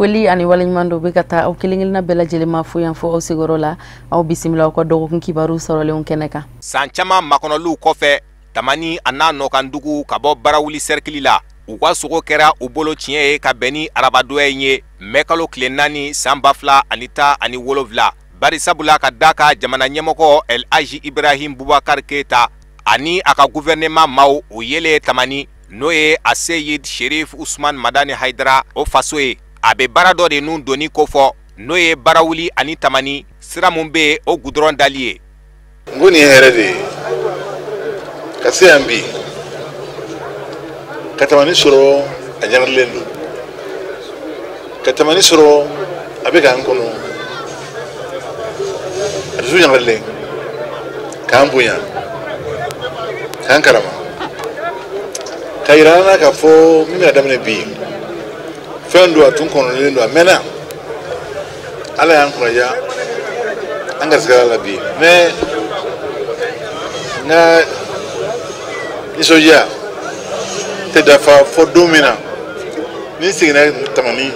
Foli ani waleɲuman dɔ bɛ ka taa aw kelen-kelenna bɛɛ lajɛlen ma fo yan fo aw sigiyɔrɔ la. Aw bisimila aw ka dɔgɔkun kibaru sɔrɔlenw kɛnɛ kan. San caman makɔnɔliw kɔfɛ, Tamani a n'a nɔkandugu ka bɔ Barawuli sɛrikili la, u ka sogo kɛra u bolo tiɲɛ ye ka bɛn ni arabadonya in ye, mɛ kalo tile 4 san 2017. Bari sabula ka da ka jamana ɲɛmɔgɔ El Hadji Ibrahim Boubacar Keita ani a ka gouvernement maaw o yelen Tamani, n'o ye a Seyid Sherif Usman Madani Haidara o faso ye. A bɛ baara dɔ de nun donni kofɔ, n'o ye Barawuli ani Tamani sira mun bɛ yen, o gudɔrɔn dali ye. N ko nin ye hɛrɛ de ye ka se yan bi ka Tamani sɔrɔ a ɲagalilen don, ka Tamani sɔrɔ a bɛ k'an kɔnɔ, a dusu ɲagalilen, k'an bonya, k'an karama, ka yira an na k'a fɔ min bɛna daminɛ bi, fɛn don a tun kɔnɔlen don, a mɛnna. Ala y'an kunnaja, an garisigɛ la bi. Mais n ka nisɔndiya tɛ dafa fɔ don min na ni n seginna Tamani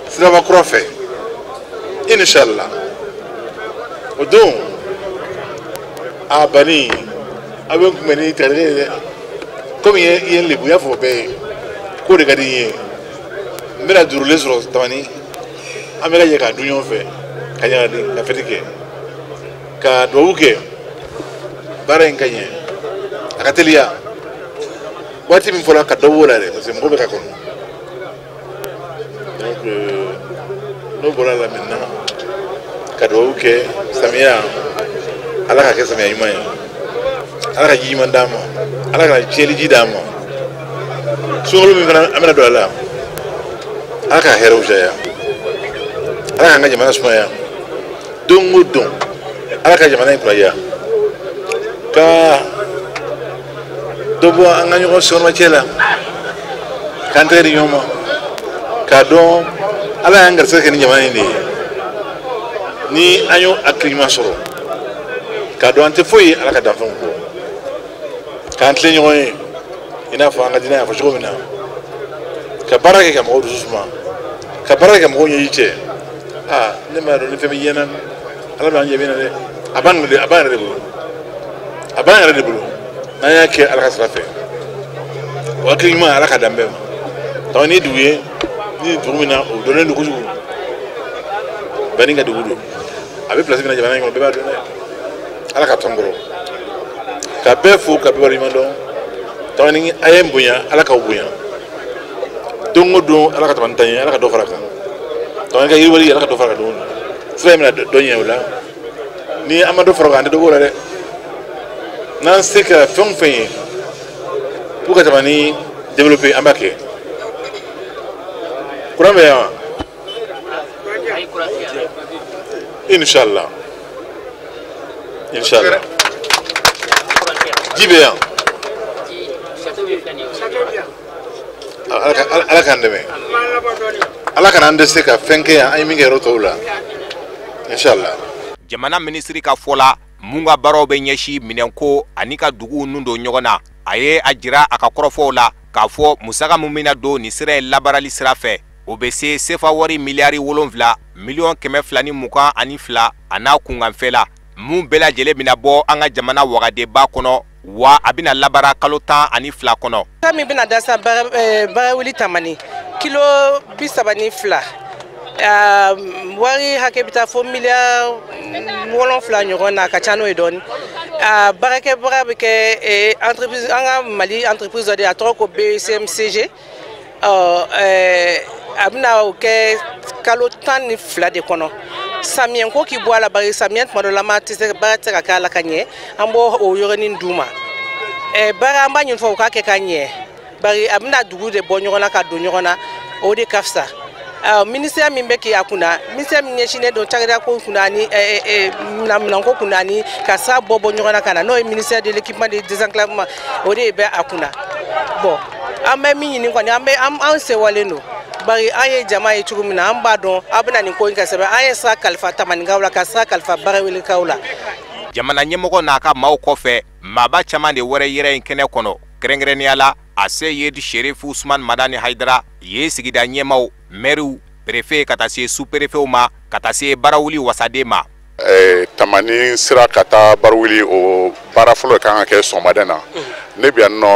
siraba kura fɛ, inshallah. O don a bani a bɛ n kunbɛn ni tigɛdɛgɛ ye dɛ, komi i ye n lebu, i y'a fɔ bɛɛ ye k'o de ka di n ye. N bɛna durulen sɔrɔ Tamani, an bɛ ka jɛ k'a dun ɲɔgɔn fɛ, ka ɲagali, ka fɛti kɛ, ka duwawu kɛ baara in ka ɲɛ, a ka teliya. Waati min fɔra ka dɔ b'o la dɛ, parce que mɔgɔ bɛ ka kɔnɔ. Donc n'o bɔra la maintenant, ka duwawu kɛ samiya, Ala ka kɛ samiya ɲuman ye, Ala ka ji ɲuman d'an ma, Ala ka tiɲɛli ji d'an ma. Sunkalo min fana an bɛna don a la, Ala ka hɛrɛw caya, Ala k'an ka jamana sumaya don o don, Ala ka jamana in kunnaja, ka dɔ bɔ an ka ɲɔgɔn sɔrɔmacɛ la, k'an tɛgɛ di ɲɔgɔn ma, k'a dɔn Ala y'an garisɛgɛ kɛ ni jamana in de ye. Ni an y'o hakili ɲuman sɔrɔ, k'a dɔn an tɛ foyi ye Ala ka danfɛnw kɔ, k'an tilen ɲɔgɔn ye i n'a fɔ an ka diinɛ y'a fɔ cogo min na, ka baara kɛ ka mɔgɔw dusu suma, ka baara kɛ ka mɔgɔw ɲɛji cɛ. Aa, ne m'a dɔn ni fɛn bɛ diɲɛ na, Ala b'an jaabi na dɛ. A b'an yɛrɛ de bolo, a b'an yɛrɛ de bolo. N'an y'a kɛ Ala ka sira fɛ, o hakili ɲuman Ala ka dan bɛɛ ma. Donc ni dugu ye, ni dugu min na o dɔnnen don kojugu, Bani ka dugu don, a bɛ place min na jamana in kɔnɔ, bɛɛ b'a dɔn dɛ. Ala ka tɔn kɔrɔ, ka bɛɛ fo, ka bɛɛ waleɲuman dɔn. Donc ni a ye n bonya, Ala k'aw bonya don o don. Ala ka Tamani ta ɲɛ, Ala ka dɔ fara a kan. Donc ka yiriwali, Ala ka dɔ fara a kan don o don. Sira in bɛna dɔ ɲɛ o la. Ni an ma dɔ fara o kan, an tɛ dɔ b'o la dɛ. N'an se kɛra fɛn o fɛn ye pour ka Tamani développer, an b'a kɛ. Kuran bɛ yan wa? Inshallah, inshallah. Ji bɛ yan. Ala k'an dɛmɛ, Ala kana an dɛsɛ ka fɛn kɛ yan an ye min kɛ yɔrɔ tɔw la, inshallah. Jamana minisiri ka fɔ la, mun ka baaraw bɛ ɲɛsin minɛnko ani ka duguw nun don ɲɔgɔn na, a ye a jira a ka kɔrɔfɔw la k'a fɔ musaka min bɛna don nin sira in labaarali sira fɛ, o bɛ se sefa wari miliyari 7 miliyɔn 222 a n'a kunkanfɛ la, mun bɛɛ lajɛlen bɛna bɔ an ka jamana wagadeba kɔnɔ, wa a bɛna labaara kalo 12 kɔnɔ. Fɛn min bɛna da sa Barawuli Tamani kilo 32, wari hakɛ bɛ taa fo miliyari 7 ɲɔgɔn na, a ka ca n'o ye dɔɔnin. Baarakɛbaga bɛ kɛ entreprise, an ka Mali entreprise dɔ de, a tɔgɔ ko BCMCG. A bɛna o kɛ kalo 12 de kɔnɔ. Samiyɛ ko k'i bɔ a la, bari samiyɛ tuma dɔ la ma tɛ se, baara tɛ se ka kɛ a la ka ɲɛ, an b'o o yɔrɔnin d'u ma. Baara an b'a ɲini fɔ u k'a kɛ ka ɲɛ, bari a bɛna dugu de bɔ ɲɔgɔn na ka don ɲɔgɔn na, o de ka fisa. Ministère min bɛ k'i kunna, ministère min ɲɛsinnen don cakɛda ko kunna ani minɛnko kunna ani ka sira bɔ bɔ ɲɔgɔn na ka na, n'o ye ministère de l'équipement de désenclavement, o de bɛ a kunna. Bon, an bɛ min ɲini kɔni, an bɛ an sewalen don, bari an ye jama ye cogo min na, an b'a dɔn aw bɛna nin ko in kɛ sɛbɛ. An ye sira kalifa Tamanikaw la, ka sira kalifa Barawelikaw la. Jamana ɲɛmɔgɔ n'a ka maaw kɔfɛ, maaba caman de wɛrɛ yɛrɛ in kɛnɛ kɔnɔ, kɛrɛnkɛrɛnnenya la a Seyid Sherif Usman Madani Haidara ye sigida ɲɛmaaw, mɛriw Préfet ka taa se sous-préfetw ma, ka taa se Barawuli wasaden ma. Tamani sira ka taa Barawuli, o baara fɔlɔ kan ka kɛ sɔgɔmada na. Ne bɛ yan nɔ,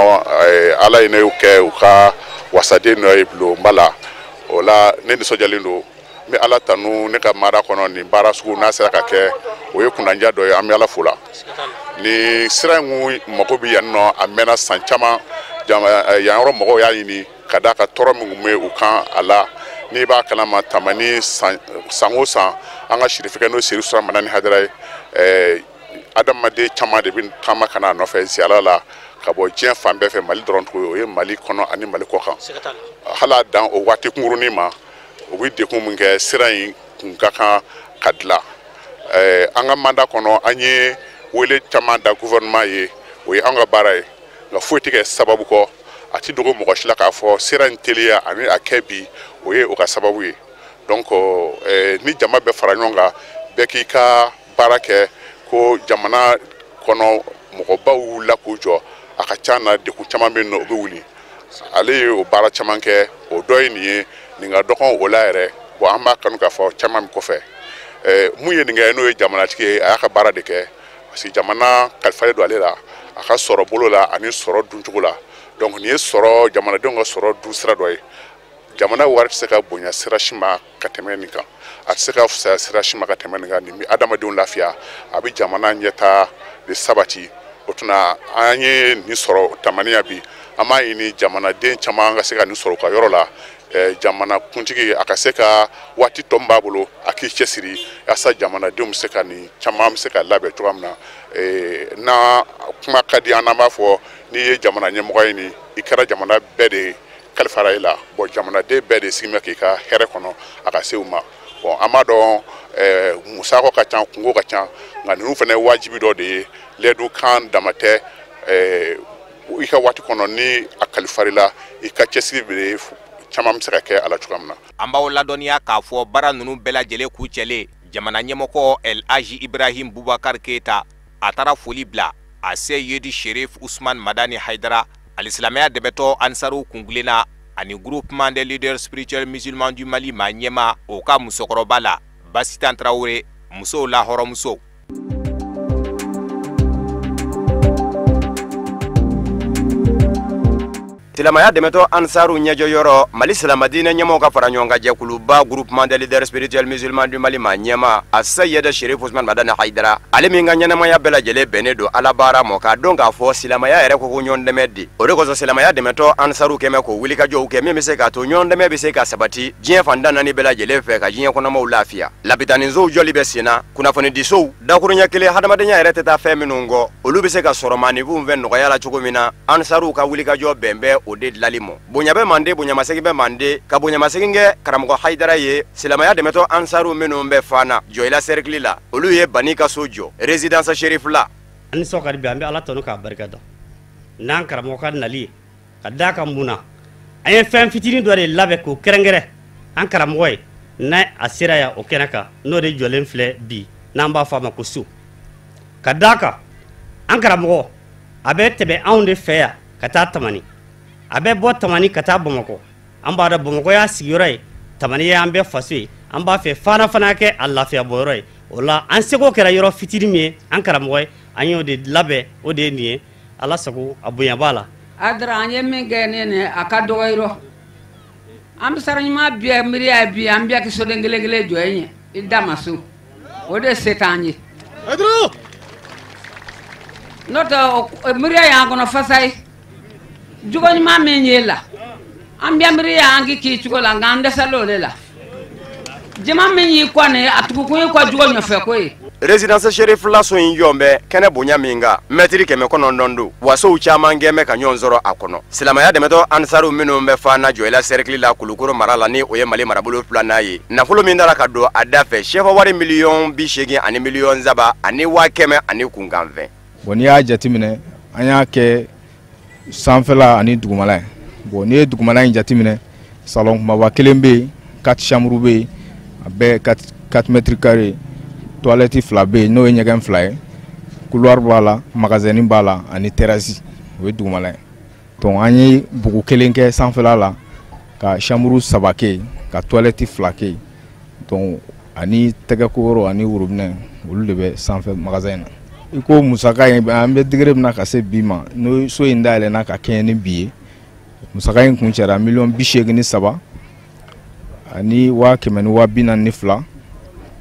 Ala ye ne kɛ u ka wasaden dɔ ye bulonba la. O la ne nisɔndiyalen don, n bɛ Ala tanu. Ne ka mara kɔnɔ, nin baara sugu n'a sera ka kɛ, o ye kunnandiya dɔ ye, an bɛ Ala fo la. Nin sira in kun mako bɛ yan nɔ, a mɛnna san caman. Yan yɔrɔ mɔgɔw y'a ɲini ka d'a ka tɔɔrɔ min kun bɛ u kan a la. N'i b'a kalama, Tamani san o san, an ka sirifikɛ n'o Serifu Sura Madani Hayidara ye, adamaden caman de bɛ taama ka n'a nɔfɛ ziyara la ka bɔ diɲɛ fan bɛɛ fɛ. Mali dɔrɔn tugun, o ye Mali kɔnɔ ani Mali kɔ kan. Hali a dan o waati kunkurunin ma, u bɛ degun min kɛ, sira in kun ka kan ka dilan. An ka mandat kɔnɔ, an ye wele caman da gouvernement ye, o ye an ka baara ye, nka foyi tɛ kɛ sababu kɔ. A ti dogo mɔgɔ si la k'a fɔ sira in teliya ani a kɛ bi, o ye o ka sababu ye. Donc ni jama bɛɛ fara ɲɔgɔn kan, bɛɛ k'i ka baara kɛ, ko jamana kɔnɔ mɔgɔbaw wulila k'u jɔ, a ka ca na degun caman bɛ yen nɔ, o bɛ wuli. Ale ye o baara caman kɛ, o dɔ ye nin ye. Nin ka dɔgɔn o la yɛrɛ. Bon, an b'a kanu k'a fɔ caman min kɔfɛ, mun ye nin kɛ, n'o ye jamanatigi ye, a y'a ka baara de kɛ, parce que jamana kalifalen don ale la, a ka sɔrɔ bolo la ani sɔrɔ duncogo la. Donc nin ye sɔrɔ, jamanadenw ka sɔrɔ dun sira dɔ ye. Jamana wari tɛ se ka bonya sira si ma ka tɛmɛ nin kan, a tɛ se ka fisaya sira si ma ka tɛmɛ nin kan. Nin bɛ adamadenw lafiya, a bɛ jamana ɲɛtaa de sabati. O tuma an ye nin sɔrɔ Tamaniya bi, an b'a ɲini jamanaden caman ka se ka nin sɔrɔ u ka yɔrɔ la. Jamana kuntigi, a ka se ka waati tɔ min b'a bolo, a k'i cɛsiri yaasa jamanadenw bɛ se ka nin caman bɛ se ka labɛn cogoya min na. N'a kuma ka di an n'an b'a fɔ, n'i ye jamana ɲɛmɔgɔ ye, nin i kɛra jamana bɛɛ de kalifara i la. Bon, jamanaden bɛɛ de sigi bɛ k'i ka hɛrɛ kɔnɔ, a ka se u ma. Bon, an b'a dɔn musakɔ ka ca, kungo ka ca, nka ninnu fana ye wajibi dɔ de ye. Lɛdu kan dama tɛ, i ka waati kɔnɔ ni a kalifari la, i ka cɛsiri bɛ caman bɛ se ka kɛ a la cogoya min na. An b'aw ladɔnniya k'a fɔ baara ninnu bɛɛ lajɛlen k'u cɛlen, jamana ɲɛmɔgɔ El Hadji Ibrahim Boubacar Keita, a taara foli bila a Seyidi Sherif Usman Madani Hayidara, alisilamɛya dɛmɛtɔ Ansaru kunkilenna ani groupement des leaders spirituels musulmans du Mali maa ɲɛmaa, o ka musokɔrɔba la, Basitan Tarawele, musow la hɔrɔnmuso. Silamɛya dɛmɛtɔ Ansaru ɲɛjɔyɔrɔ, Mali silamɛdiinɛ ɲɛmɔgɔw ka fara ɲɔgɔn kan jɛkuluba groupement des leaders spirituels musulmans du Mali maa ɲɛmaa, a Seyidi Sherif Usman Madani Hayidara, ale min ka ɲɛnamaya bɛɛ lajɛlen bɛnnen don Ala baara ma, k'a dɔn k'a fɔ silamɛya yɛrɛ ko ko ɲɔgɔn dɛmɛ de. O de kosɔn silamɛya dɛmɛtɔ Ansaru kɛmɛ k'o wulikajɔw kɛ min bɛ se k'a to ɲɔgɔn dɛmɛ bɛ se ka sabati diɲɛ fan tan naani bɛɛ lajɛlen fɛ, ka diɲɛ kɔnɔmaw lafiya. Lapitanisow jɔli bɛ sen na, kunnafonidisow dakuruɲɛ kelen, hadamadenya yɛrɛ tɛ taa fɛn minnu kɔ, olu bɛ se ka sɔrɔ maaninfinw fɛ nɔgɔya la cogo min na. Ansaruw ka wulikajɔ bɛn bɛ o de dilali mɔ. Bonya bɛ mande, bonyamasegin bɛ mande, ka bonyamasegin kɛ karamɔgɔ Hayidara ye. Silamɛya dɛmɛtɔ Ansaru minnu bɛ Fana Jɔyila cercle la, olu ye Bani ka so jɔ résidence Sherif la. An nisɔn ka di bi, an bɛ Ala tanu k'a barika da n'an karamɔgɔ ka nali ye, ka d'a kan mun na an ye fɛn fitinin dɔ de labɛn k'o kɛrɛnkɛrɛn an karamɔgɔ ye, n'a a sera yan o kɛnɛ kan, n'o de jɔlen filɛ bi, n'an b'a fɔ a ma ko so. Ka d'a kan an karamɔgɔ a bɛ tɛmɛ anw de fɛ yan ka taa Tamani, a bɛ bɔ Tamani ka taa Bamakɔ. An b'a dɔn Bamakɔ y'a sigiyɔrɔ ye, Tamani y'an bɛɛ faso ye, an b'a fɛ Fana fana kɛ a lafiya bɔyɔrɔ ye. O la an seko kɛra yɔrɔ fitinin min ye an karamɔgɔ ye, an y'o de labɛn, o de ye nin ye. Ala sago, a bonya b'a la. Adara, an ye min kɛ ne nin, a ka dɔgɔ yɔrɔ. An bɛ sara ɲuman bɛɛ miiriya bi, an bɛɛ kɛ soden kelen kelen jɔ e ɲɛ i da ma so, o de se t'an ye. N'o tɛ miiriya y'an kɔnɔ fasa ye. Jogo ɲuman min y'e la, an bɛɛ miiriya an k'i k'i cogo la, nka an dɛsɛla o de la. Jama min y'i kɔ nin, a tugukun y'i kɔ jogo nɔfɛ ko ye. Résidence Sherif la so in jɔn bɛ kɛnɛ bonya min kan, mɛtiri 900 don, wa sow caman kɛn bɛ ka ɲɔgɔn sɔrɔ a kɔnɔ. Silamɛya dɛmɛtɔ Ansaru minnu bɛ Fana Jɔyila cercle la Kulukoro mara la, ni o ye Mali marabolo filanan ye, nafolo min dara ka don a da fɛ, sefa wari 80 miliyɔn 3 ani 100,000 ani kunkanfɛn. Bon, n'i y'a jateminɛ, an y'a kɛ sanfɛla ani dugumala ye. Bon, n'i ye dugumala in jateminɛ, salon kumaba kelen bɛ yen, 4 chambres bɛ yen, a bɛɛ 4 mètres carrés, toilette 2 bɛ yen, n'o ye ɲɛgɛn 2 ye, couloir b'a la, magasin b'a la ani terrasse, o ye dugumala ye. Donc an ye bugu kelen kɛ sanfɛla la ka chambre 3 kɛ yen. ka toilette 2 kɛ yen. Donc ani tɛgɛko yɔrɔ ani worobinɛ, olu de bɛ sanfɛ magasin in na. I ko musaka in, an bɛ degré min na ka se bi ma, n'o so in dayɛlɛnna ka kɛɲɛ ni bi ye, musaka in kun cɛra 83 000 142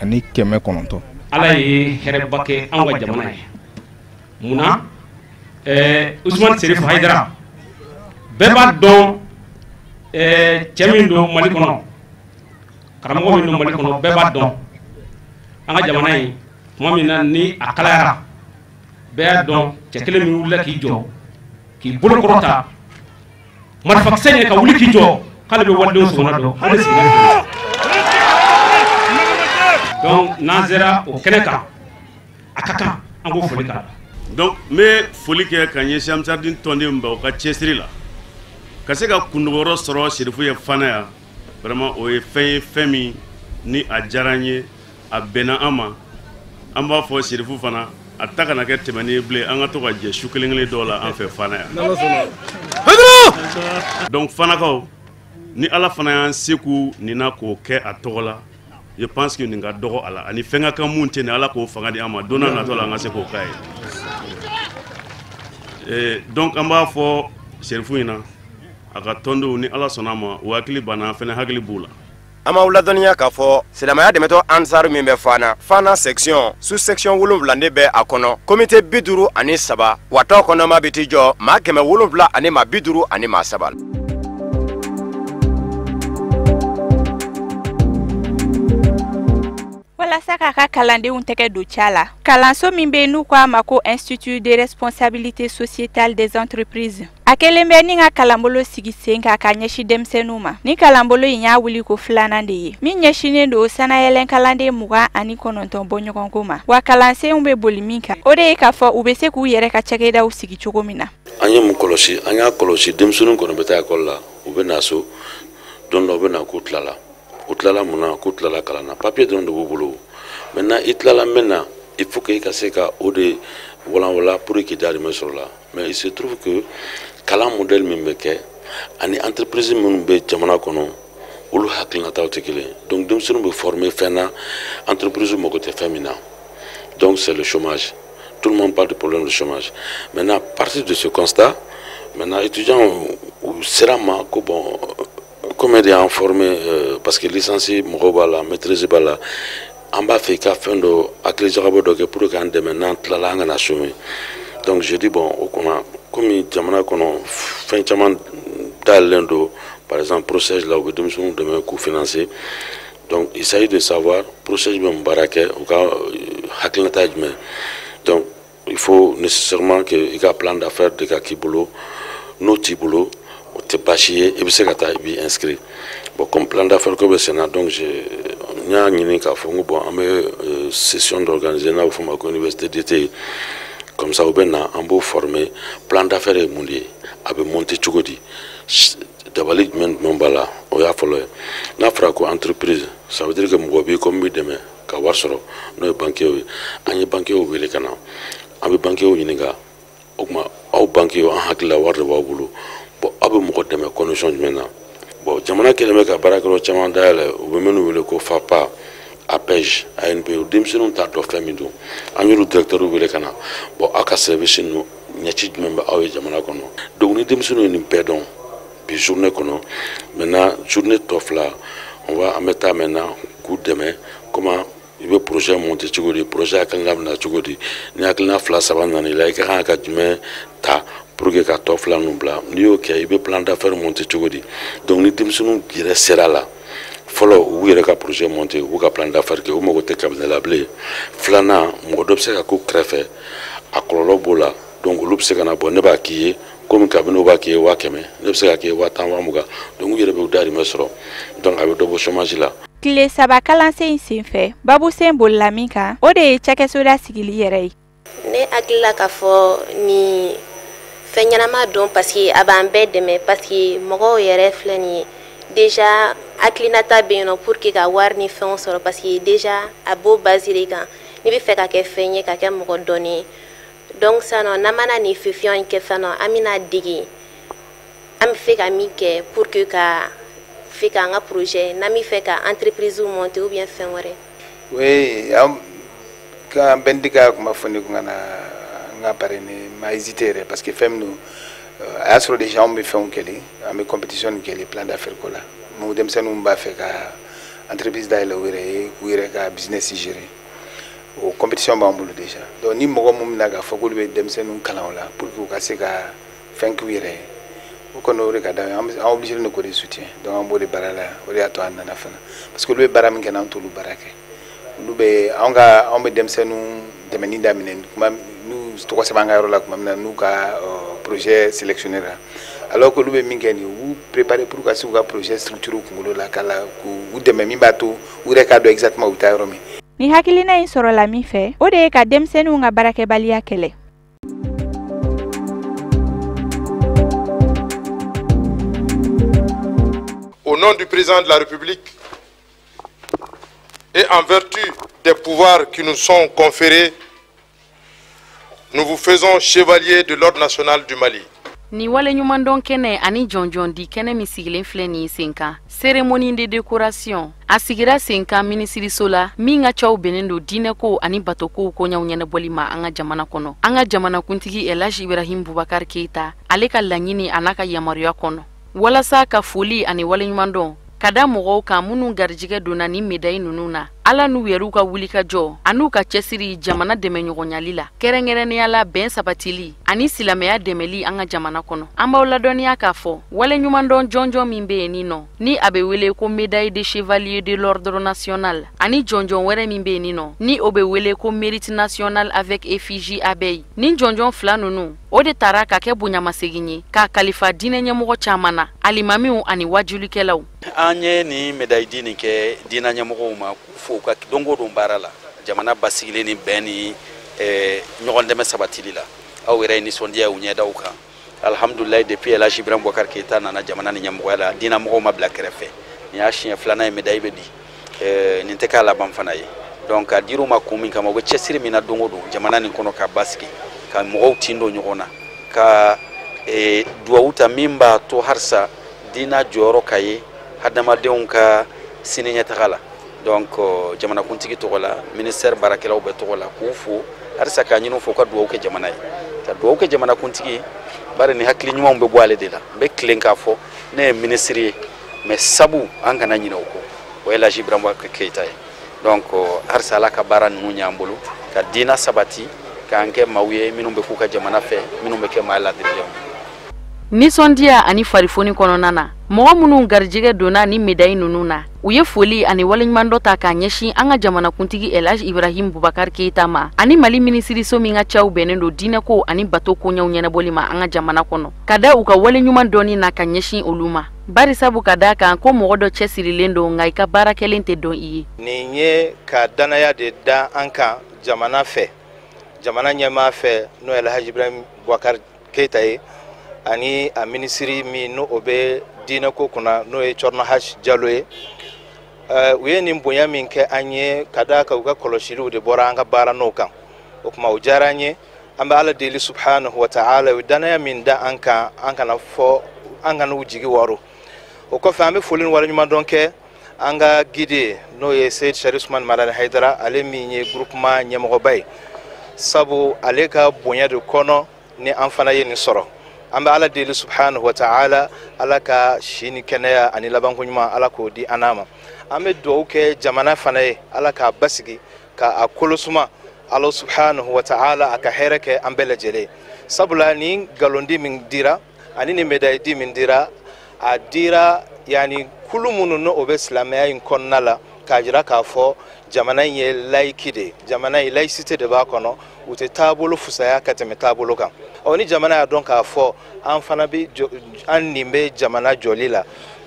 900. Ala ye hɛrɛba kɛ anw ka jamana ye. Munna Usumani Serifu Hayidara, bɛɛ b'a dɔn cɛ min don Mali kɔnɔ, karamɔgɔ min don Mali kɔnɔ, bɛɛ b'a dɔn. An ka jamana in, tuma min na ni a kalayara, bɛɛ y'a dɔn cɛ kelen min wulila k'i jɔ, k'i bolo kɔrɔta marifakisɛ ɲɛ ka wuli k'i jɔ k'ale bɛ walidenw sɔgɔna dɔn, ale sigira. Donc n'an sera o kɛnɛ kan, a ka kan an k'o foli k'a la. Donc n bɛ foli kɛ ka ɲɛsin Ansardine tɔnden ba u ka cɛsiri la ka se ka kundogiyɔrɔ sɔrɔ Serifu ye Fana yan. Vraiment o ye fɛn ye, fɛn min ni a diyara an ye, a bɛnna an ma. An b'a fɔ Serifu fana a ta kana kɛ tɛmɛni ye bilen, an ka to ka jɛ su kelen kelen dɔw la an fɛ Fana yan. Donc Fanakaw, ni Ala fana y'an se k'u nin na k'o kɛ a tɔgɔ la, je pense que nin ka dɔgɔ a la, ani fɛn ka kan mun tɛ nin, Ala k'o fanga di an ma don n'a natɔ la an ka se k'o k'a ye. Donc an b'a fɔ Serifu ɲɛna, a ka tɔndenw, ni Ala sɔnna a ma, u hakili banna, an fana hakili b'u la. An m'aw ladɔnniya k'a fɔ silamɛya dɛmɛtɔ Ansar min bɛ Fana, Fana section sous section 7 de bɛ a kɔnɔ, comité 53, wa tɔ kɔnɔma bɛ t'i jɔ maa 700 ani maa 53. Walasa k'a ka kalandenw tɛgɛ don ca la, kalanso min bɛ n'u ko a ma ko Institut de responsabilité sociétale des entreprises, a kɛlen bɛ ni ka kalanbolo sigi sen kan ka ɲɛsin denmisɛnninw ma. Ni kalanbolo in y'a wuli ko filanan de ye min ɲɛsinnen don sanayɛlɛn kalanden 29 bɔɲɔgɔnko ma. Wa kalansenw bɛ boli min kan, o de ye k'a fɔ u bɛ se k'u yɛrɛ ka cakɛdaw sigi cogo min na. An ye mun kɔlɔsi? An y'a kɔlɔsi, denmisɛnninw kɔni bɛ taa ekɔli la, u bɛ na so, don dɔ u bɛ na k'u tilala. U tilala mun na? K'u tilala kalan na, papier dɔrɔn de b'u bolo. Maintenant i tilala min na, il faut que i ka se ka o de walanwalan pour que k'i dahirimɛ sɔrɔ la. Mais il se trouve que kalan modèle min bɛ kɛ ani entreprise minnu bɛ jamana kɔnɔ, olu hakilinataw tɛ kelen ye. Donc denmisɛnninw bɛ former fɛn na, entreprise mago tɛ fɛn min na. Donc c'est le chômage, tout le monde parle de problème de chômage. Maintenant, à partir de ce constat, maintenant étudiants u sera ma ko bon, combien de y'an formé, parce que licence mɔgɔw b'a la, maîtrise b'a la, an b'a fɛ i ka fɛn dɔ hakili jagabɔ dɔ kɛ pour que k'an dɛmɛ n'an tilala an kana chômer. Donc je dis bon, o kɔnɔ komi jamana kɔnɔ fɛn caman dayɛlɛlen don, par exemple PROCEJ la, u bɛ denmisɛnninw dɛmɛ k'u financer. Donc il s'agit de savoir PROCEJ bɛ mun baara kɛ, u ka hakilinata ye jumɛn. Donc il faut nécessairement que i ka plan d'affaires de ka k'i bolo. N'o t'i bolo, o tɛ baasi ye, i bɛ se ka taa i b'i inscrit. Bon, comme plan d'affaires ko bɛ sen na, donc je n y'a ɲini k'a fɔ n ko bon, an bɛ session dɔ organiser n'a bɛ f'o ma ko université d'été. Comme ça u bɛ na, an b'o former plan d'affaires ye mun de ye, a bɛ monter cogo di, dabali jumɛn jumɛn b'a la. O y'a fɔlɔ ye. N'a fɔra ko entreprise, ça veut dire que mɔgɔ b'i kɔ min b'i dɛmɛ ka wari sɔrɔ, n'o ye banquier ye. An ye banquier wele ka na, an bɛ banquier ɲininka: o tuma aw banquier, an hakili la wari de b'aw bolo, bon, aw bɛ mɔgɔ dɛmɛ condition jumɛn na? Bon, jamana kɛlen bɛ ka baarakɛyɔrɔ caman dayɛlɛ, u bɛ minnu wele ko FAPA, APEJ, ANP. Denmisɛnninw t'a dɔn fɛn min don. An y'olu directeur wele ka na: bon, aw ka service ninnu, ɲɛci jumɛn bɛ aw ye jamana kɔnɔ? Donc ni denmisɛnninw ye nin bɛɛ dɔn bi journée kɔnɔ, maintenant journée tɔ fila, on va an bɛ taa maintenant k'u dɛmɛ comment i bɛ projet monter cogo di, projet hakilina bɛ na cogo di, ni hakilina fila saba nana i la, i ka kan ka jumɛn ta pour que ka tɔ fila ninnu bila. N'i y'o kɛ, i bɛ plan d'affaires monter cogo di. Donc ni denmisɛnninw yɛrɛ sera la fɔlɔ, u yɛrɛ ka projet monter, u b'u ka plan d'affaires kɛ, u mago tɛ cabinet la bilen. Filanan, mɔgɔ dɔ bɛ se ka k'u kɛrɛfɛ, a kɔlɔlɔ b'o la. Donc olu bɛ se ka na bɔ, ne b'a k'i ye komi kabini o b'a k'i ye 100 000, ne bɛ se ka k'i ye 10 000, 20 000. Donc u yɛrɛ bɛ u dahirimɛ sɔrɔ, donc a bɛ dɔ bɔ chômage la. Tile 3 kalansen in senfɛ, babusen bolila min kan, o de ye cakɛsoda sigili yɛrɛ ye. Ne hakili la k'a fɔ nin fɛn ɲɛnama don, parce que a b'an bɛɛ dɛmɛ, parce que mɔgɔw yɛrɛ filɛ nin ye, déjà hakilinata bɛ yen nɔ pour que ka wari ni fɛnw sɔrɔ, parce que déjà a b'o base de kan n'i bɛ fɛ ka kɛ fɛn ye, ka kɛ mɔgɔ dɔnni ye. Donc sisan nɔ, n'an mana nin fifiɲɛ in kɛ sisan nɔ, an bɛna dege an bɛ se ka min kɛ pour que ka fɛ k'an ka projet, n'an bɛ fɛ ka entreprise monter ou bien fɛn wɛrɛ. Oui, quand Bendi ka kuma fɔ ne kun ka na n ka parrainer, ma hésité yɛrɛ, parce que fɛn min don, a y'a sɔrɔ déjà anw bɛ fɛnw kɛli, an bɛ compétition nin kɛli plan d'affaires ko la. Mu denmisɛnninw b'a fɛ ka entreprise dayɛlɛ u yɛrɛ ye, k'u yɛrɛ ka business gérer, o compétition b'an bolo déjà. Donc ni mɔgɔ mun bɛna k'a fɔ k'olu bɛ denmisɛnninw kalan o la pour que u ka se ka fɛn k'u yɛrɛ ye, o kɔni o de ka d'an ye. An obligé de k'o de soutien. Donc an b'o de baara la, o de y'a to an nana fana, parce que olu bɛ baara min kɛ, n'an t'olu baara kɛ. Olu bɛ anw ka, anw bɛ denmisɛnninw dɛmɛni daminɛ kuma n'u tɔgɔ sɛbɛn an ka yɔrɔ la tuma min na, n'u ka projet sélectionné la, alors que olu bɛ min kɛ nin ye, u b'u préparer pour ka se k'u ka projet structure u kunkolo la, ka la k'u dɛmɛ min b'a to u yɛrɛ k'a dɔn exactement u bɛ taa yɔrɔ min. Ni hakilina in sɔrɔla min fɛ, o de ye ka denmisɛnninw ka baarakɛbaliya kɛlɛ. Au nom du président de la République et en vertu des pouvoirs qui nous sont conférés, nous vous faisons chevalier de l'Ordre national du Mali. Ni waleɲumandɔn kɛnɛ ani jɔnjɔn di kɛnɛ min sigilen filɛ nin ye sen kan, cérémonie de décoration, a sigira sen kan minisiriso la min ka caw bɛnnen don diinɛko ani batokow koɲaw ɲɛnabɔli ma an ka jamana kɔnɔ. An ka jamanakuntigi Elhaji Ibrahim Boubacar Keita, ale ka laɲini a n'a ka yamaruya kɔnɔ, walasa ka foli ani waleɲumandɔn ka da mɔgɔw kan minnu garijɛgɛ donna ni médaille ninnu na, Ala n'u yɛrɛw ka wulikajɔ an'u ka cɛsiri jamana dɛmɛɲɔgɔnyali la, kɛrɛnkɛrɛnnenya la bɛn sabatili ani silamɛya dɛmɛli an ka jamana kɔnɔ. An b'aw ladɔnniya k'a fɔ waleɲumandɔn jɔnjɔn min bɛ yen nin nɔ, ni a bɛ wele ko médaille de chevalier de l'ordre national, ani jɔnjɔn wɛrɛ min bɛ yen nin nɔ, ni o bɛ wele ko mérite national avec effigie abeille, ni jɔnjɔn fila ninnu, o de taara ka kɛ bonyamasegin ye k'a kalifa diinɛ ɲɛmɔgɔ caman na, alimamiw ani wajulikɛlaw. An ye nin médaille di nin kɛ diinɛ ɲɛmɔgɔw ma k'u fo u ka don o don baara la, jamana basigilen ni bɛn ni ɲɔgɔn dɛmɛ sabatili la. Aw yɛrɛ ye nisɔndiya u ɲɛdaw kan. Alhamdulilayi, depuis Elhaji Ibrahim Boubacar Keita nana jamana ni ɲɛmɔgɔya la, diinɛ mɔgɔw ma bila kɛrɛfɛ. Nin y'a siɲɛ filanan ye médaille bɛ di, nin tɛ k'a laban fana ye. Donc a dir'u ma kun min kama, u bɛ cɛsiri min na don o don jamana nin kɔnɔ ka basigi, ka mɔgɔw tin don ɲɔgɔn na, ka duwawu ta min b'a to halisa diinɛ jɔyɔrɔ ka ye hadamadenw ka sini ɲɛtaga la. Donc jamanakuntigi tɔgɔ la, ministère baarakɛlaw bɛɛ tɔgɔ la, k'u fo halisa, k'a ɲini u fɛ u ka duwawu kɛ jamana ye, ka duwawu kɛ jamanakuntigi ye, bari ni hakili ɲumanw bɛ bɔ ale de la. N bɛ tilen k'a fɔ ne ye minisiri ye, mais sabu an kana ɲinɛ o kɔ, o ye Elhaji Ibrahim Keita ye. Donc halisa Ala ka baara ninnu ɲ'an bolo, ka diinɛ sabati, k'an kɛ maaw ye minnu bɛ k'u ka jamana fɛ, minnu bɛ kɛ maa ladirilenw. Nisɔndiya ani farifoni kɔnɔna na, mɔgɔ minnu garijɛgɛ donna ni médaille ninnu na, u ye foli ani waleɲumandɔ ta k'a ɲɛsin an ka jamanakuntigi Elhaji Ibrahim Boubacar Keita ma ani Mali minisiriso min ka caw bɛnnen don diinɛko ani bato koɲɛw ɲɛnabɔli ma an ka jamana kɔnɔ, ka da u ka waleɲuman dɔnni na ka ɲɛsin olu ma, bari sabu ka da kan ko mɔgɔ dɔ cɛsirilen don, nka i ka baara kɛlen tɛ dɔn i ye. Nin ye ka danaya de da an kan jamana fɛ, jamana ɲɛmaa fɛ, n'o ye Elhaji Ibrahim Boubacar Keita ye, ani a minisiri min n'o o bɛ diinɛko kunna, n'o ye Thierno Haji Jalo ye. U ye nin bonya min kɛ an ye, ka d'a kan u ka kɔlɔsiliw de bɔra an ka baara n'o kan, o tuma o diyara an ye. An bɛ Ala deli subhanahu wa ta'ala, u ye danaya min da an kan, an kana fɔ an kana u jigi waro. O kɔfɛ, an bɛ foli ni waleɲumandɔn kɛ an ka guide, n'o ye Seyid Sharif Usman Madani Hayidara, ale min ye groupement ɲɛmɔgɔba ye, sabu ale ka bonya de kɔnɔ ni an fana ye nin sɔrɔ. An bɛ Ala deli subhanahu wa ta'ala, Ala ka si ni kɛnɛya ani labanko ɲuman, Ala k'o di an n'a ma. An bɛ dugawu kɛ jamana fana ye, Ala k'a basigi, k'a kolo suma, Ala subhanahu wa ta'ala a ka hɛrɛ kɛ an bɛɛ lajɛlen. Sabula nin galondi min dira ani nin médaille di min dira, a dira yani kulu minnu n'o o bɛ silamɛya in kɔnɔna la, k'a jira k'a fɔ jamana in ye laïque de ye, jamana in laïcité de b'a kɔnɔ, u tɛ taabolo fusaya ka tɛmɛ taabolo kan. Ɔ ni jamana y'a dɔn k'a fɔ an fana bɛ an nin bɛ jamana jɔli la,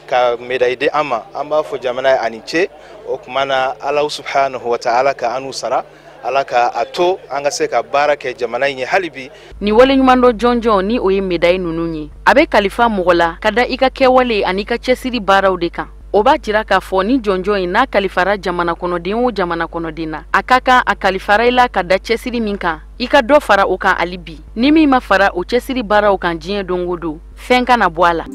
ka médaille di an ma, an b'a fɔ jamana ye ani ce. O tuma na, Ala subhanahu wa ta'ala ka an n'u sara, Ala ka a to an ka se ka baara kɛ jamana in ye hali bi. Ni waleɲumandɔn jɔnjɔn ni o ye médaille ninnu ye, a bɛ kalifa mɔgɔ la ka da i ka kɛwale ani i ka cɛsiri baaraw de kan. O b'a jira k'a fɔ ni jɔnjɔn in n'a kalifara jamana kɔnɔden o jamana kɔnɔden na, a ka kan a kalifara i la ka da cɛsiri min kan, i ka dɔ fara o kan hali bi. Ni min ma fara o cɛsiri baaraw kan diɲɛ don o don, fɛn kana bɔ a la.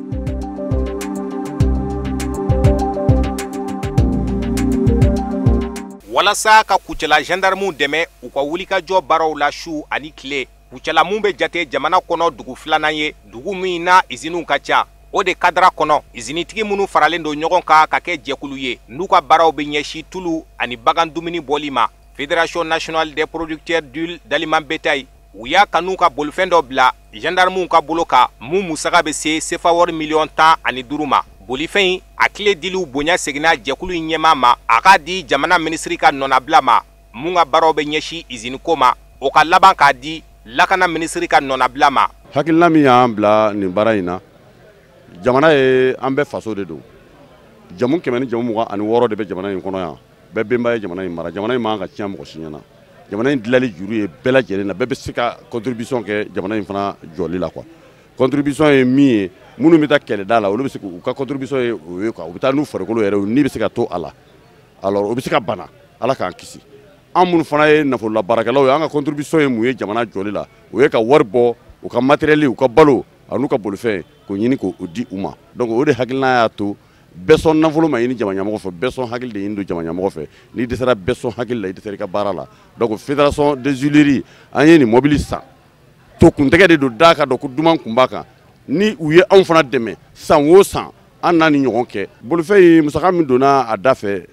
Walasa ka Kucala gendarmew dɛmɛ u ka wulikajɔ baaraw la su ani tile. Kucala mun bɛ jate jamana kɔnɔ dugu filanan ye, dugu min na iziniw ka ca. O de kadara kɔnɔ, izinitigi minnu faralen don ɲɔgɔn kan ka kɛ jɛkulu ye, n'u ka baaraw bɛ ɲɛsin tulu ani bagan dumuni bɔli ma. Fédération nationale des producteurs d'huile d'aliment bétail, u y'a kanu ka bolifɛn dɔ bila gendarmew ka bolo kan mun musaka bɛ se sefa wari 15 miliyɔn ma. Bolifɛn in a tile diliw bonya seginna jɛkulu in ɲɛmaa ma, a k'a di jamana minisiri ka nɔnabila ma mun ka baaraw bɛ ɲɛsin iziniko ma, o ka laban k'a di lakana minisiri ka nɔnabila ma. Hakilina min y'an bila nin baara in na, jamana ye an bɛɛ faso de don. Jamu 126 de bɛ jamana in kɔnɔ yan. Bɛɛ benba ye jamana in mara. Jamana in man ka tiɲɛ mɔgɔ si ɲɛna. Jamana in dilali juru ye bɛɛ lajɛlen na. Bɛɛ bɛ se ka contribution kɛ jamana in fana jɔli la quoi. Contribution ye min ye, minnu bɛ taa kɛlɛda la, olu bɛ se k'u ka contribution ye o ye quoi. U bɛ taa n'u farikolo yɛrɛ ye, ni bɛ se ka to a la, alors u bɛ se ka bana, Ala k'an kisi. An minnu fana ye nafolola baarakɛlaw ye, an ka contribution ye mun ye jamana jɔli la? O ye ka wari bɔ u ka matériel, u ka balo an'u ka bolifɛn, k'o ɲini k'o di u ma. Donc o de hakilina y'a to bɛɛ sɔn nafolo ma ɲini jama ɲɛmɔgɔ fɛ, bɛɛ sɔn hakili de ɲini don jama ɲɛmɔgɔ fɛ. N'i dɛsɛra bɛɛ sɔn hakili la, i dɛsɛra i ka baara la. Donc fédération des huileries, an ye nin mobili san to kuntigɛ de don da ka dɔn ko duman kun b'a kan. Ni u ye anw fana dɛmɛ san o san, an n'a ni ɲɔgɔn kɛ. Bolifɛn in musaka min donna a da fɛ,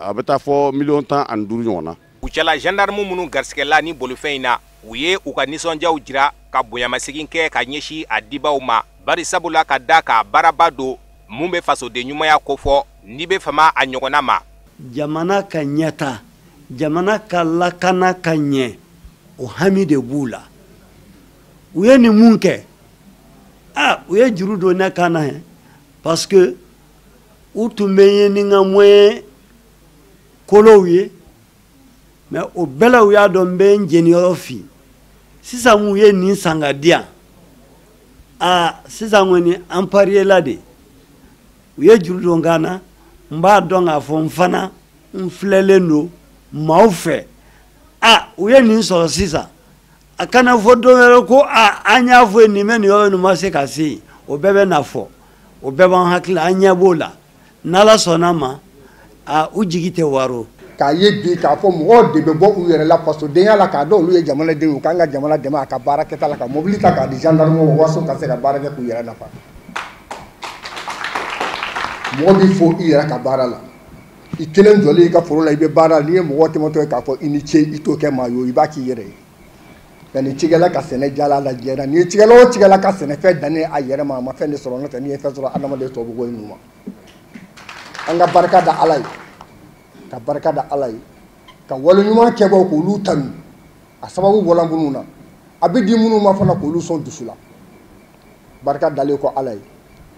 a bɛ taa fɔ 15 miliyɔn ɲɔgɔn na. Kucala gendarme minnu garisigɛla ni bolifɛn in na, u ye u ka nisɔndiyaw jira ka bonyamasegin kɛ ka ɲɛsin a dibaw ma, bari sabula ka da ka baaraba don mun bɛ fasoden ɲumanya kofɔ n'i bɛ fama a ɲɔgɔnna ma. Jamana ka ɲɛta, jamana ka lakana ka ɲɛ, o hami de b'u la. U ye nin mun kɛ, a u ye juru don ne kan na parce que u tun bɛ ye ni n ka moyen kolow ye, mais o bɛɛ la u y'a dɔn n bɛ n jeniyɔrɔ fin. Sisan mun ye nin san ka di yan, aa sisan kɔni an pariyela de. U ye juru don kan na, n b'a dɔn k'a fɔ n fana n filɛlen don maaw fɛ. A u ye nin sɔrɔ sisan, a kana fɔ don wɛrɛ ko a an y'a fɔ nin bɛ nin yɔrɔ nin ma se ka se yen. O bɛɛ bɛ na fɔ, o bɛɛ b'an hakili la, an ɲɛ b'o la. N'Ala sɔnna ma, a u jigi tɛ waro. K'a ye bi k'a fɔ mɔgɔw de bɛ bɔ u yɛrɛ la fasodenya la, k'a dɔn olu ye jamanadenw ye, u k'an ka jamana dɛmɛ a ka baara kɛta la, ka mobili ta k'a di gendarme ma waso ka se ka baara kɛ k'u yɛrɛ nafa. Mɔgɔ b'i fo i yɛrɛ ka baara la, i kelen jɔlen i ka foro la, i bɛ baara la, n'i ye mɔgɔ tɛmɛtɔ ye k'a fɔ i ni ce, i t'o kɛ maa ye o, i b'a k'i yɛrɛ ye. Nka ni cikɛla ka sɛnɛ jala la diɲɛ na, n'i ye cikɛla o cikɛla ka sɛnɛfɛn dannen a yɛrɛ ma, a ma fɛn de sɔrɔ. N'o tɛ, n'i ye fɛn sɔrɔ, adamaden tɔw bɛ bɔ i nu ma. An ka barika da Ala ye, ka barika da Ala ye, ka wale ɲuman kɛbaw k'olu tanu. A sababu bɔla minnu na, a bɛ di minnu ma fana, k'olu sɔn dusu la. Barika dalen kɔ Ala ye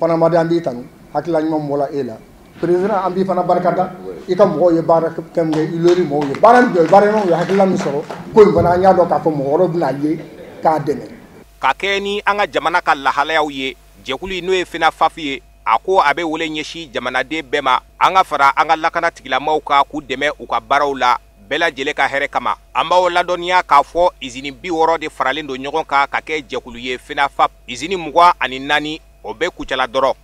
fana, madi an b'i tanu, hakilila ɲuman bɔla e la. Président, an b'i fana barika da, i ka mɔgɔw ye baara kɛ min kɛ, huilerie mɔgɔw ye baara min jɔ, baara ɲumanw ye hakilila min sɔrɔ ko in fana, an y'a dɔn k'a fɔ mɔgɔ wɛrɛw bɛna ye k'a dɛmɛ. Ka kɛ ni an ka jamana ka lahalayaw ye, jɛkulu n'o ye FENAFAF ye, a ko a bɛ wele ɲɛsin jamanaden bɛɛ ma, an ka fara an ka lakana tigilamaw kan k'u dɛmɛ u ka baaraw la, bɛɛ lajɛlen ka hɛrɛ kama. An b'aw ladɔnniya k'a fɔ izini 60 de faralen don ɲɔgɔn kan ka kɛ jɛkulu ye FENAFAP. Izini 24, o bɛ Kucala dɔrɔn.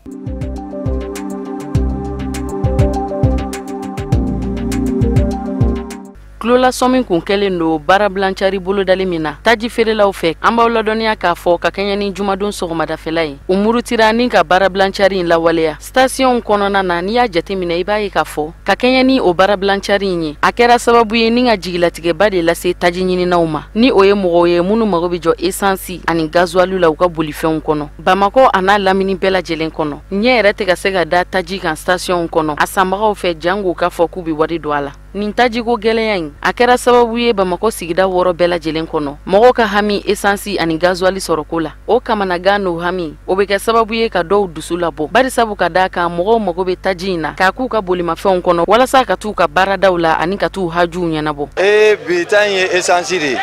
Tulolasɔmi kun kɛlen don baarabilancari bolodali min na taji feerelaw fɛ, an b'aw ladɔnniya k'a fɔ ka kɛɲɛ ni jumadon sɔgɔmadafɛla ye, u murutira ni ka baarabilancari in lawaleya stasiyɔnw kɔnɔna na. N'i y'a jateminɛ, i b'a ye k'a fɔ ka kɛɲɛ ni o baarabilancari in ye, a kɛra sababu ye ni ka jigilatigɛba de lase taji ɲininaw ma, ni o ye mɔgɔw ye minnu mago bɛ jɔ esansi ani gazuwali la u ka bolifɛnw kɔnɔ Bamakɔ a n'a lamini bɛɛ lajɛlen kɔnɔ. Ɲɛ yɛrɛ tɛ ka se ka da taji kan stasiyɔnw kɔnɔ a sanbagaw fɛ, jango k'a fɔ k'u bɛ wari don a la. Nin tajiko gɛlɛya in, a kɛra sababu ye Bamakɔ sigida wɔɔrɔ bɛɛ lajɛlen kɔnɔ, mɔgɔw ka hami esansi ani gazuwali sɔrɔko la, o kamanagan n'o hami, o bɛ kɛ sababu ye ka dɔw dusu labɔ, barisabu ka d'a kan mɔgɔw mago bɛ taji in na k'a k'u ka bolimafɛnw kɔnɔ walasa ka t'u ka baaradaw la ani ka t'u hajuw ɲɛnabɔ. Ee, bi ta in ye esansi de ye.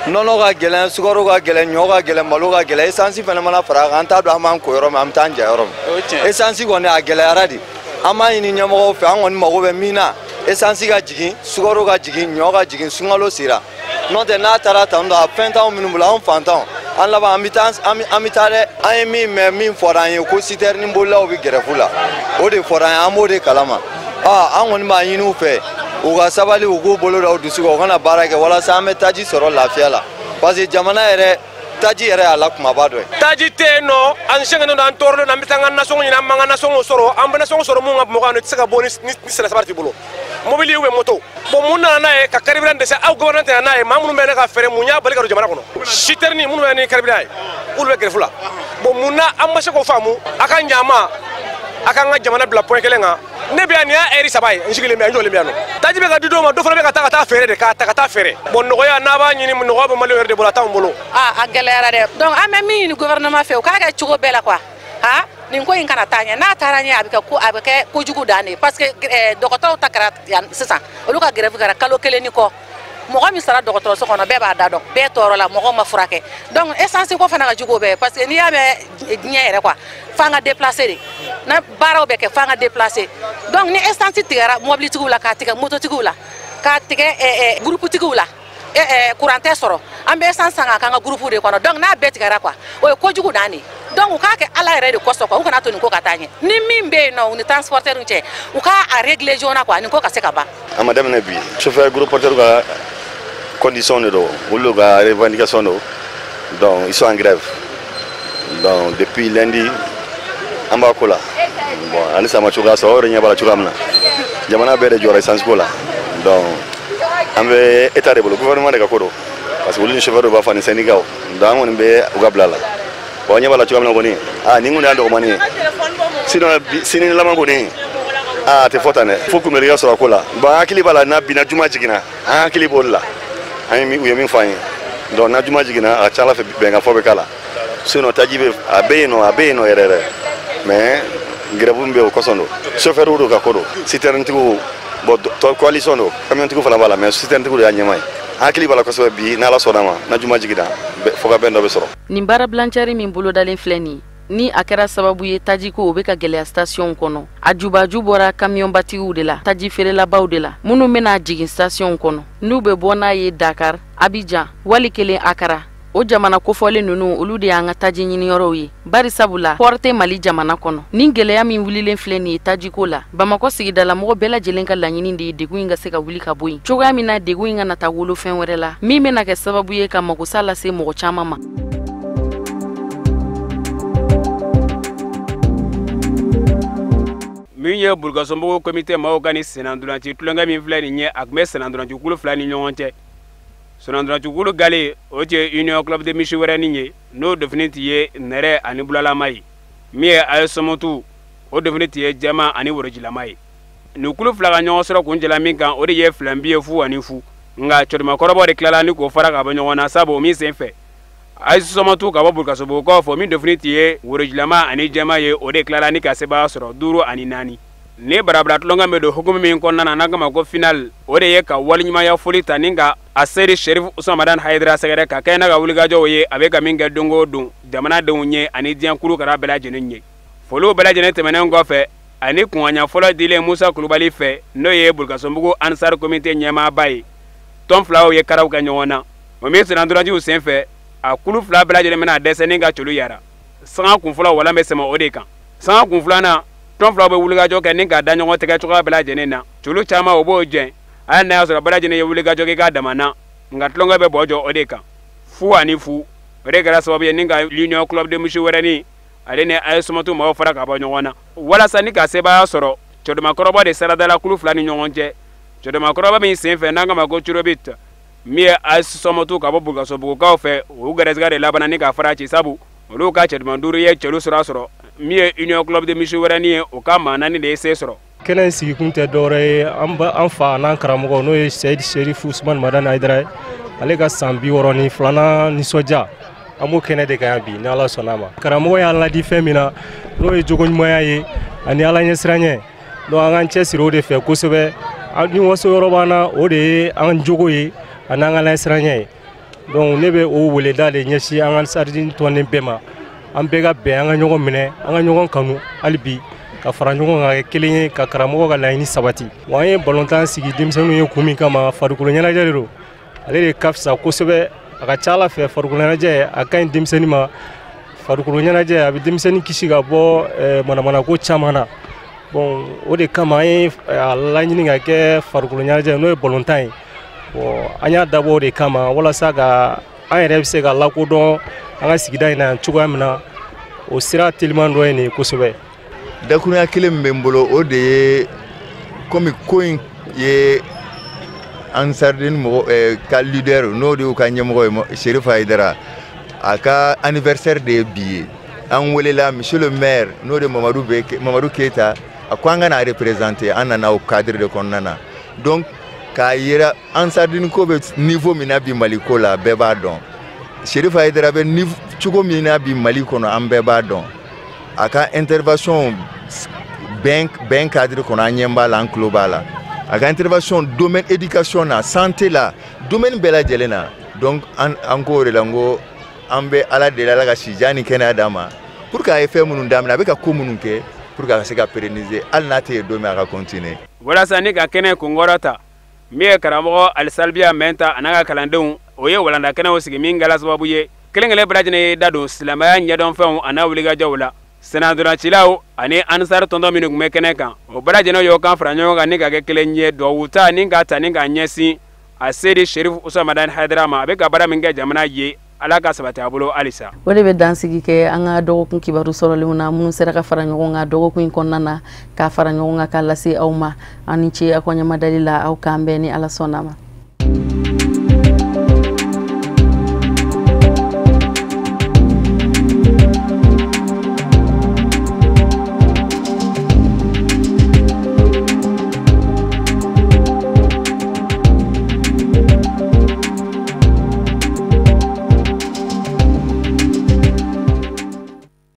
Nɔnɔ ka gɛlɛn, sukaro ka gɛlɛn, ɲɔ ka gɛlɛn, malo ka gɛlɛn, esansi fana mana fara a kan, an t'a dɔn an b'an ko yɔrɔ min, an bɛ taa an ja yɔrɔ min. Esansi kɔni a gɛlɛyara de. An b'a ɲini ɲɛmɔgɔw fɛ, an kɔni mago bɛ min na, esansi ka jigin, sukaro ka jigin, ɲɔ ka jigin, sunkalo sera. N'o tɛ, n'a taara tan tɔ, a fɛn t'anw minnu bolo, anw fantanw, an laban an bɛ taa, an bɛ taa dɛ. An ye min mɛn, min fɔra an ye ko sitɛrini bolilaw bɛ gɛrɛfu la, o de fɔra an ye, an b'o de kalama. An kɔni b'a ɲini u fɛ. U ka sabali, u k'u bolo da u dusu kan, u kana baara kɛ walasa an bɛ taji sɔrɔ lafiya la, parce que jamana yɛrɛ taji yɛrɛ y'a la kumaba dɔ ye. Taji tɛ yen nɔ, an sɛgɛnnen don, an tɔɔrɔlen don, an bɛ taa an ka nasɔngɔ ɲini, an m'an ka nasɔngɔ sɔrɔ, an bɛ nasɔngɔ sɔrɔ mun ka Bamakɔ yan nɔ, i tɛ se ka bɔ ni sɛnɛ sabari t'i bolo. Mobili ou bien moto. Bon, mun nana n'a ye ka carburant dɛsɛ, aw gouvernement tɛ na n'a ye, maa minnu bɛ ne ka fɛɛrɛ, mun y'a bali ka don jamana kɔnɔ? Citerne minnu bɛ ni carburant ye, k'olu bɛ grève la. Bon, mun na an ma se k'o faamu? A ka ɲa ma, a k'an ka jamana bila point kelen kan. Ne bɛ yan, nin y'a heure 3 ye, n sigilen bɛ yan, n jɔlen bɛ yan nɔ. Taji bɛ ka di dɔw ma, dɔ fana bɛ ka taa feere de, k'a ta ka taa feere. Bon, nɔgɔya n'a b'a ɲini, nɔgɔya bɛ maliyɛn yɛrɛ de bolo, a t'anw bolo. A gɛlɛyara dɛ. Donc an bɛ min ɲini gouvernement fɛ, u k'a kɛ cogo bɛɛ la quoi, han, nin ko in kana taa ɲɛ. N'a taara ɲɛ, a bɛ kɛ ko, a bɛ kɛ kojugu dan de ye, parce que dɔgɔtɔrɔw ta kɛra yan sisan, olu ka grève kɛra kalo 1 ni kɔ. Mɔgɔ min sara dɔgɔtɔrɔso kɔnɔ, bɛɛ b'a da dɔn, bɛɛ tɔɔrɔ la, mɔgɔw ma furakɛ. Donc essence ko fana ka jugu o bɛɛ, parce que n'i y'a mɛn diɲɛ yɛrɛ quoi, f'an ka déplacer de, na baaraw bɛ kɛ f'an ka déplacer. Donc ni essence tigɛra mobilitigiw la, k'a tigɛ mototigiw la, k'a tigɛ groupetigiw la, courant tɛ sɔrɔ, an bɛ essence san k'a k'an ka groupe de kɔnɔ. Donc n'a bɛɛ tigɛra quoi, o ye kojugu dan de ye. Donc u k'a kɛ Ala yɛrɛ de kosɔn quoi, u kana to nin ko ka taa ɲɛ. Ni min bɛ yen nɔ, u ni transporteur cɛ, u k'a a régler joona quoi, nin ko ka se ka ban. A ma daminɛ bi, chauffeur gros porteur ka condition de don, olu ka revendication don. Donc ils sont en grève, donc depuis lundi an b'a ko la. Bon, halisa ma cogoya sɔrɔ, o yɛrɛ ɲɛ b'a la cogoya min na, jamana bɛɛ de jɔra essence ko la. Donc an bɛ état de bolo, gouvernement de ka ko don, parce que olu ni chauffeur b'a fɔ ani syndicat. Donc an kɔni bɛ u ka bila la. Bon, an ɲɛ b'a la cogoya min na kɔni, ah, nin kɔni y'a dɔgɔmani ye, sinon sini laban kɔni, ah, a tɛ fɔ tan dɛ, fo kunbɛli ka sɔrɔ a ko la. Bon, an hakili b'a la, n'a binna juma jiginna, an hakili b'o de la, an ye u ye min fɔ an ye. Donc n'a juma jiginna, a ka ca Ala fɛ, bɛnkan fɔ bɛ k'a la. Sinon taji bɛ, a bɛ yen nɔ, a bɛ yen nɔ yɛrɛ yɛrɛ, mais grève min bɛ yen, o kosɔn don, chauffeur don ka ko don, citerne tigiw. Bon, tɔ coalition don, camion tigiw fana b'a la, mais citerne tigiw de y'a ɲɛmaa ye. An hakili b'a la kosɛbɛ bi, n'Ala sɔnna ma, n'a juma jiginna, fo ka bɛn dɔ bɛ sɔrɔ. Nin baarabilancari min bolodalen filɛ nin, ni a kɛra sababu ye tajiko o bɛ ka gɛlɛya stasiyɔnw kɔnɔ, a jubaju bɔra kamiyɔnbatigiw de la, taji feerelabaw de la, minnu bɛna jigin stasiyɔnw kɔnɔ, n'u bɛ bɔ n'a ye Dakar, Abijan, wali kelen Akara. O jamana kofɔlen ninnu, olu de y'an ka taji ɲiniyɔrɔw ye, bari sabula port tɛ Mali jamana kɔnɔ. Nin gɛlɛya min wulilen filɛ nin ye tajiko la, Bamakɔ sigidalamɔgɔ bɛɛ lajɛlen ka laɲini de ye degun in ka se ka wuli ka bɔ yen cogoya min na, degun in kana taa wolo fɛn wɛrɛ la min bɛna kɛ sababu ye ka magosa lase mɔgɔ caman ma. Min ye Burukasɔnbugu komite maaw ka ni sennantolaci tulonkɛ min filɛ nin ye, a tun bɛ sennantolaci kulu fila ni ɲɔgɔn cɛ. Sennantolaci kulu gale, o tɛ Union Club de Misi wɛrɛnin ye, n'o dofini tun ye nɛrɛ ani bulalama ye. Min ye a ye sɔmɔtu, o dofini tun ye jɛman ani worojilama ye. Nin kulu fila ka ɲɔgɔn sɔrɔ kuncɛla min kan, o de ye 2 bi ye 0 ani 0. Nka cɛdumakɔrɔbaw de tilala ni k'o fara ka bɔ ɲɔgɔn na, sabu o min sen fɛ, a ye sɔmɔtu ka bɔ Burukasɔbugukaw fɔ, min dofini tun ye worojilama ani jɛman ye, o de tilala ni ka sebaaya sɔrɔ 5 ani 4. Ni barabila tulonkɛ bɛ don hukumu min kɔnɔna na, n'an k'a ma ko finale, o de ye ka waleɲumanya foli ta ni ka a seri Sherif Usman Madani Hayidara sɛgɛrɛ ka kɛɲɛ n'a ka wulikajɔw ye, a bɛ ka min kɛ don o don jamanadenw ye ani diɲɛ kulu kara bɛɛ lajɛlen ye. Foliw bɛɛ lajɛlen tɛmɛnen kɔfɛ, ani kunkan fɔlɔ dilen Musa Kulubali fɛ, n'o ye Burukasɔnbugu Ansar komite ɲɛmaaba ye, tɔn filaw ye karaw kɛ ɲɔgɔn na. O min sennantolaciw sen fɛ, a kulu fila bɛɛ lajɛlen bɛna dɛsɛ ni ka celu yara. Sanga kun fɔlɔ walan bɛ sɛmɛ o de kan. Sanga kun filanan, tɔn filaw bɛ wulikajɔ kɛ ni ka da ɲɔgɔn tɛgɛ cogoya bɛɛ lajɛlen na, celu caman o b'o jɛn. Hali n'a y'a sɔrɔ bɛɛ lajɛlen ye wulikajɔ kɛ k'a dama na, nka tulonkɛ bɛ bɔ jɔ o de kan, 0 ani 0. O de kɛra sababu ye ni ka l'Union Club de Misi wɛrɛnin ale ni a ye sɔmɔtu maaw fara ka bɔ ɲɔgɔn na walasa ni ka sebaaya sɔrɔ. Cɛdumakɔrɔba de saradala kulu fila ni ɲɔgɔn cɛ. Cɛdumakɔrɔba min sen fɛ, n'an k'a ma ko Curobit, min ye a sɔmɔtu ka bɔ Burukasɔbugukaw fɛ, o gɛrɛsɛgɛ de labanna ni ka fara ci, sabu olu ka cɛduman duuru ye cɛlu sira sɔrɔ. Min ye Union Club de Misi wɛrɛnin ye, o ka maa naani de ye se sɔrɔ. Kɛnɛ in sigikun tɛ dɔwɛrɛ ye, an fa n'an karamɔgɔ, n'o ye Seyidi Serifu Usumani Madani Hayidara ye, ale ka san 62nan nisɔndiya, an b'o kɛnɛ de kan yan bi, ni Ala sɔnna a ma. Karamɔgɔ y'an ladi fɛn min na, n'o ye jogo ɲumanya ye ani Ala ɲɛsiranɲɛ. Donc an k'an cɛsiri o de fɛ kosɛbɛ. Ni waso yɔrɔ b'an na, o de ye an jogo ye ani an ka ɲɛsiranɲɛ ye. Donc ne bɛ o weleda de ɲɛsin an ka Ansarudine tɔnden bɛɛ ma, an bɛɛ ka bɛn, an ka ɲɔgɔn minɛ, an ka ɲɔgɔn kanu hali bi, ka fara ɲɔgɔn kan ka kɛ kelen ye, ka karamɔgɔ ka laɲini sabati. Wa an ye balontan sigi denmisɛnninw ye kun min kama, farikolo ɲɛnajɛ de don, ale de ka fisa kosɛbɛ. A ka ca Ala fɛ, farikolo ɲɛnajɛ a ka ɲi denmisɛnnin ma. Farikolo ɲɛnajɛ a bɛ denmisɛnnin kisi ka bɔ manamanako caman na. Bon, o de kama an ye a laɲini ka kɛ farikolo ɲɛnajɛ, n'o ye balontan ye. Bon, an y'a dabɔ o de kama walasa ka an yɛrɛ bɛ se ka lakodɔn an ka sigida in na yan cogoya min na. O sira teliman dɔ ye nin ye kosɛbɛ. Dakurunya kelen min bɛ n bolo, o de ye komi ko in ye Ansardine mɔgɔ ka leader, n'o de y'u ka ɲɛmɔgɔ ye, Chérif Haïdara, a ka anniversaire de ye bi ye. An welela, monsieur le maire, n'o de Mamadu bɛ Mamadu Keyita, a ko an ka n'a représenter. An nana o cadre de kɔnɔna na. Donc k'a yira Ansardine ko bɛ niveau min na bi Mali ko la, bɛɛ b'a dɔn. Chérif Haïdara bɛ niveau cogo min na bi Mali kɔnɔ, an bɛɛ b'a dɔn. A ka intervention bɛn bɛn cadre kɔnɔ, an ɲɛ b'a la, an tulo b'a la. A ka intervention domaine éducation na, santé la, domaine bɛɛ lajɛlen na. Donc an ko o de la, n ko an bɛ Ala deli, Ala ka sijan ni kɛnɛya d'an ma, pour que a ye fɛn minnu daminɛ, a bɛ ka ko minnu kɛ, pour que a ka se ka pérenniser, hali n'a tɛ yen don min, a ka continuer. Walasa ni ka kɛnɛ kunkɔrɔ ta, min ye karamɔgɔ Alisalibiya Mɛnta a n'a ka kalandenw, o ye walanda kɛnɛw sigi min kɛla sababu ye kelen kelen bɛɛ lajɛlen ye da don silamɛya ɲɛdɔnfɛnw a n'a wulikajɔw la. Sennantolacilaw ani Ansar tɔntɔn minnu tun bɛ kɛnɛ kan, o bɛɛ lajɛlen y'o kan fara ɲɔgɔn kan ni ka kɛ kelen ye, duwawu ta ni ka ta ni ka ɲɛsin a Seyidi Chérif Ousmane Madani Haïdara ma. A bɛ ka baara min kɛ jamana ye, Ala ka sabati a bolo halisa. O de bɛ dansigi kɛ an ka dɔgɔkun kibaru sɔrɔlenw na, minnu sera ka fara ɲɔgɔn kan dɔgɔkun in kɔnɔna na, k'a fara ɲɔgɔn kan k'a lase aw ma. Aw ni ce aw ka ɲɛmadali la. Aw k'an bɛn ni Ala sɔnna ma.